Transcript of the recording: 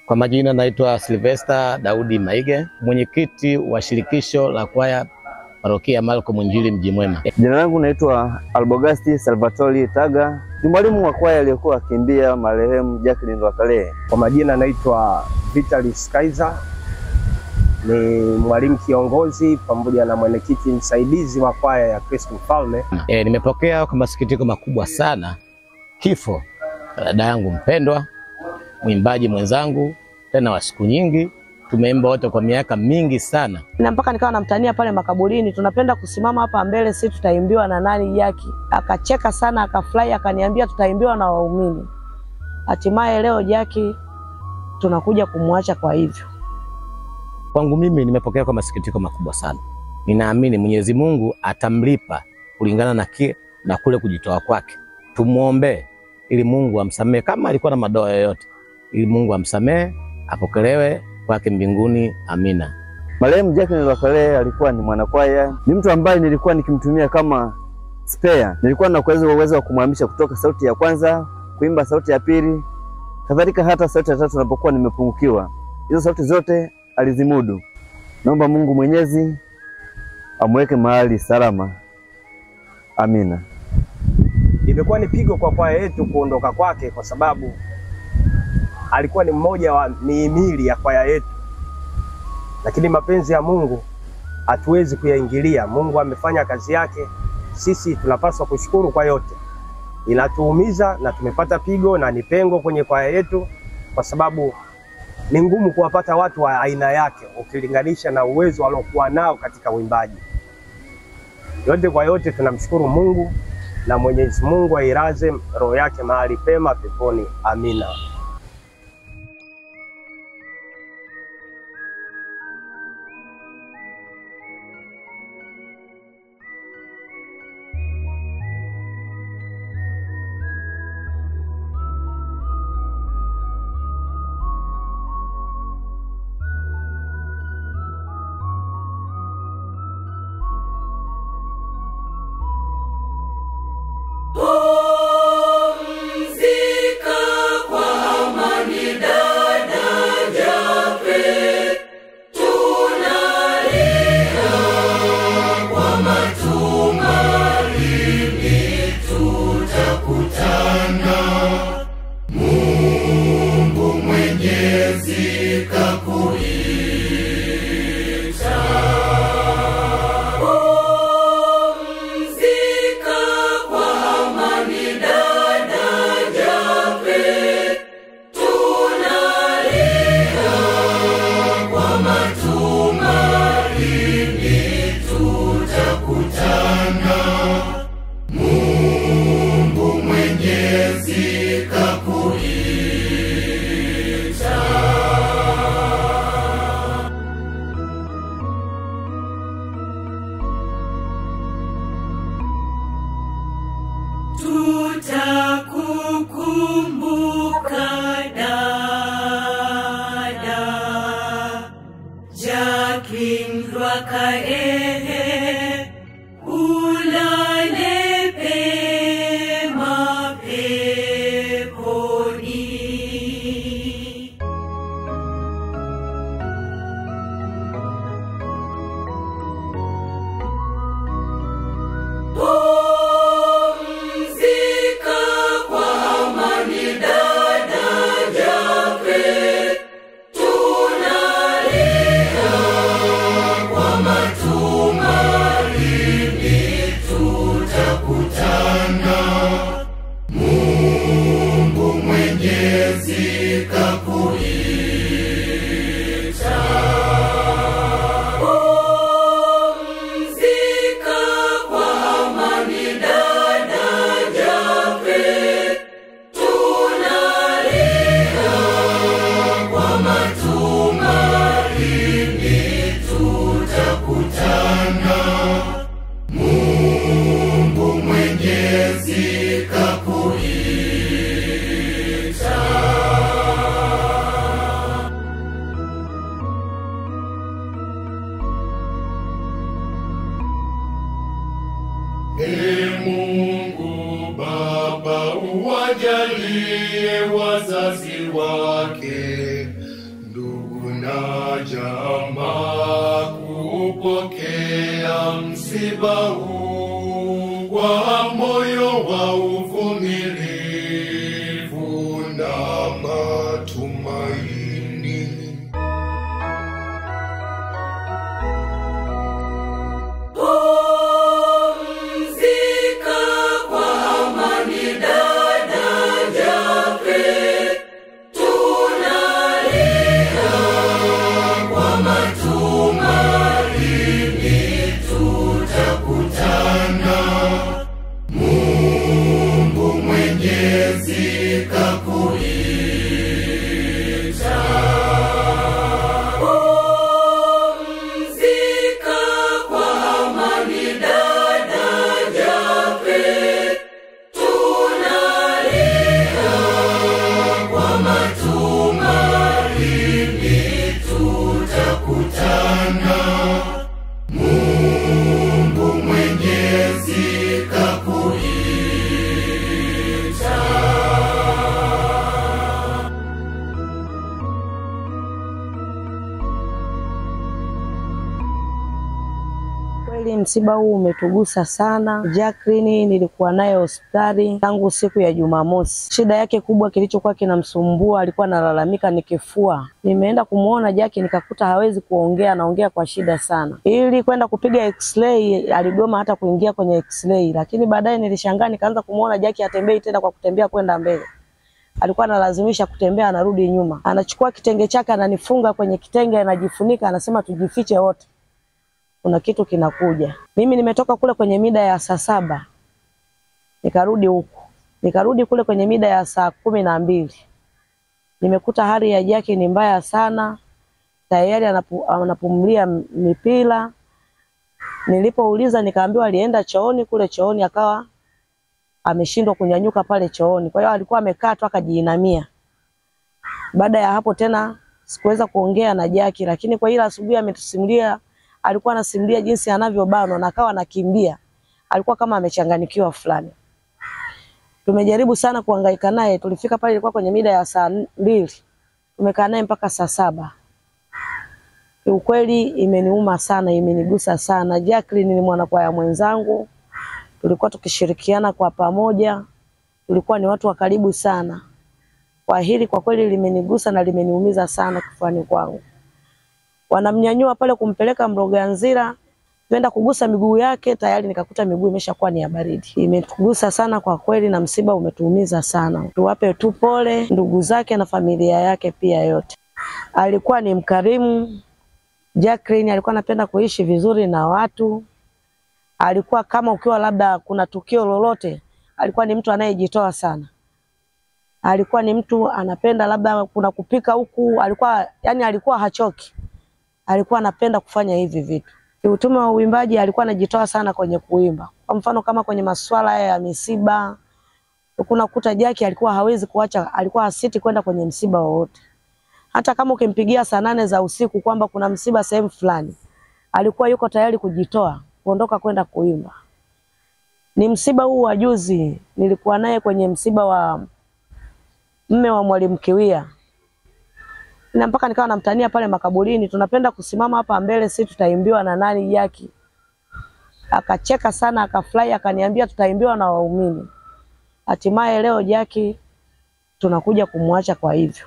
Kwa majina naitwa Sylvester Daudi Maige, mwenyekiti wa shirikisho la kwaya Parokia Marko Mwinjili Mji Mwema. Jina langu naitwa Albogasti Salvatori Taga, ni mwalimu wa kwaya aliyekuwa akimbia marehemu Jacqueline Rwakarehe. Kwa majina naitwa Vitalis Kaiser, ni mwalimu kiongozi pamoja na mwenyekiti msaidizi wa kwaya ya Kristo Mfalme. Nimepokea kwa masikitiko makubwa sana kifo dada yangu mpendwa, mwimbaji mwenzangu, tena wa siku nyingi, tumeimba wote kwa miaka mingi sana. Na mpaka nikawa namtania pale makaburini, tunapenda kusimama hapa mbele, sisi tutaimbiwa na nani Jackie? Akacheka sana, akafurahi, akaniambia tutaimbiwa na waumini. Hatimaye leo Jackie tunakuja kumwacha kwa hivyo. Kwangu mimi nimepokea kwa masikitiko makubwa sana. Ninaamini Mwenyezi Mungu atamlipa kulingana na kule kujitoa kwake. Tumuombe ili Mungu amsamehe kama alikuwa na madoa yoyote, ili Mungu amsamehe, apokelewe kwake mbinguni. Amina. Marehemu Jacqueline Rwakarehe alikuwa ni mwanakwaya, ni mtu ambaye nilikuwa nikimtumia kama spare. Nilikuwa na uwezo wa kumhamisha kutoka sauti ya kwanza kuimba sauti ya pili, kadhalika hata sauti ya tatu napokuwa nimepungukiwa. Hizo sauti zote alizimudu. Naomba Mungu Mwenyezi amweke mahali salama. Amina. Imekuwa ni pigo kwa kwaya yetu kuondoka kwake, kwa sababu alikuwa ni mmoja wa mihimili ya kwaya yetu. Lakini mapenzi ya Mungu hatuwezi kuyaingilia. Mungu amefanya kazi yake, sisi tunapaswa kushukuru kwa yote. Inatuumiza na tumepata pigo na ni pengo kwenye kwaya yetu, kwa sababu ni ngumu kuwapata watu wa aina yake ukilinganisha na uwezo aliokuwa nao katika uimbaji. Yote kwa yote tunamshukuru Mungu, na Mwenyezi Mungu ailaze roho yake mahali pema peponi. Amina. Tutakukumbuka dada Jacqueline Rwakarehe, ulale pema peponi. Ee Mungu Baba, uwajalie wazazi wake na jamaa kupokea msiba huu kwa moyo wa uvumilivu na matumaini. Pumzika kwa amani dada Jacqueline, tunalia kwa matumaini tutakutana. Mungu Mwenyezi kakuita. Pumzika kwa amani dada Jacqueline, tunalia kwa matumaini tutakutana. Mungu Mwenyezi kakuita. Kweli msiba huu umetugusa sana. Jacqueline nilikuwa naye hospitali tangu siku ya Jumamosi. Shida yake kubwa kilichokuwa kinamsumbua, alikuwa analalamika ni kifua. Nimeenda kumuona Jackie nikakuta hawezi kuongea, anaongea kwa shida sana. Ili kwenda kupiga x-ray aligoma hata kuingia kwenye x-ray, lakini baadaye nilishangaa nikaanza kumuona Jackie hatembei tena kwa kutembea kwenda mbele. Alikuwa analazimisha kutembea, anarudi nyuma. Anachukua kitenge chake ananifunga kwenye kitenge, anajifunika, anasema tujifiche wote, kuna kitu kinakuja. Mimi nimetoka kule kwenye mida ya saa 7. Nikarudi huku. Nikarudi kule kwenye mida ya saa 12. Nimekuta hali ya Jackie ni mbaya sana. Tayari anapumulia mipira. Nilipouliza nikaambiwa alienda chooni, kule chooni akawa ameshindwa kunyanyuka pale chooni. Kwa hiyo alikuwa amekaa tu akajiinamia. Baada ya hapo tena sikuweza kuongea na Jackie, lakini kwa ila asubuhi ametusimulia, alikuwa anasimulia jinsi anavyobanwa na akawa anakimbia. Alikuwa kama amechanganyikiwa fulani. Tumejaribu sana kuhangaika naye. Tulifika pale ilikuwa kwenye mida ya saa 2. Tumekaa naye mpaka saa 7. Ukweli imeniuma sana, imenigusa sana. Jacqueline ni mwanakwaya mwenzangu. Tulikuwa tukishirikiana kwa pamoja. Tulikuwa ni watu wa karibu sana. Kwa hili kwa kweli limenigusa na limeniumiza sana kifuani kwangu. Wanamnyanyua pale kumpeleka Mloganzila, kwenda kugusa miguu yake, tayari nikakuta miguu imeshakuwa ni ya baridi. Imetugusa sana kwa kweli na msiba umetuumiza sana. Tuwape tu pole ndugu zake na familia yake pia yote. Alikuwa ni mkarimu. Jacqueline alikuwa anapenda kuishi vizuri na watu. Alikuwa kama ukiwa labda kuna tukio lolote, alikuwa ni mtu anayejitoa sana. Alikuwa ni mtu anapenda labda kuna kupika huku, alikuwa yani alikuwa hachoki. Alikuwa anapenda kufanya hivi vitu. Utume wa uimbaji alikuwa anajitoa sana kwenye kuimba. Kwa mfano kama kwenye masuala ya misiba, kuna kuta Jackie alikuwa hawezi kuacha, alikuwa hasiti kwenda kwenye msiba wowote. Hata kama ukimpigia saa 8 za usiku kwamba kuna msiba sehemu fulani, alikuwa yuko tayari kujitoa, kuondoka kwenda kuimba. Ni msiba huu wa juzi, nilikuwa naye kwenye msiba wa mme wa Mwalimu Kiwia. Na mpaka nikawa namtania pale makaburini, tunapenda kusimama hapa mbele, si tutaimbiwa na nani Jackie? Akacheka sana, akafurahi, akaniambia tutaimbiwa na waumini. Hatimaye leo Jackie tunakuja kumwacha kwa hivyo.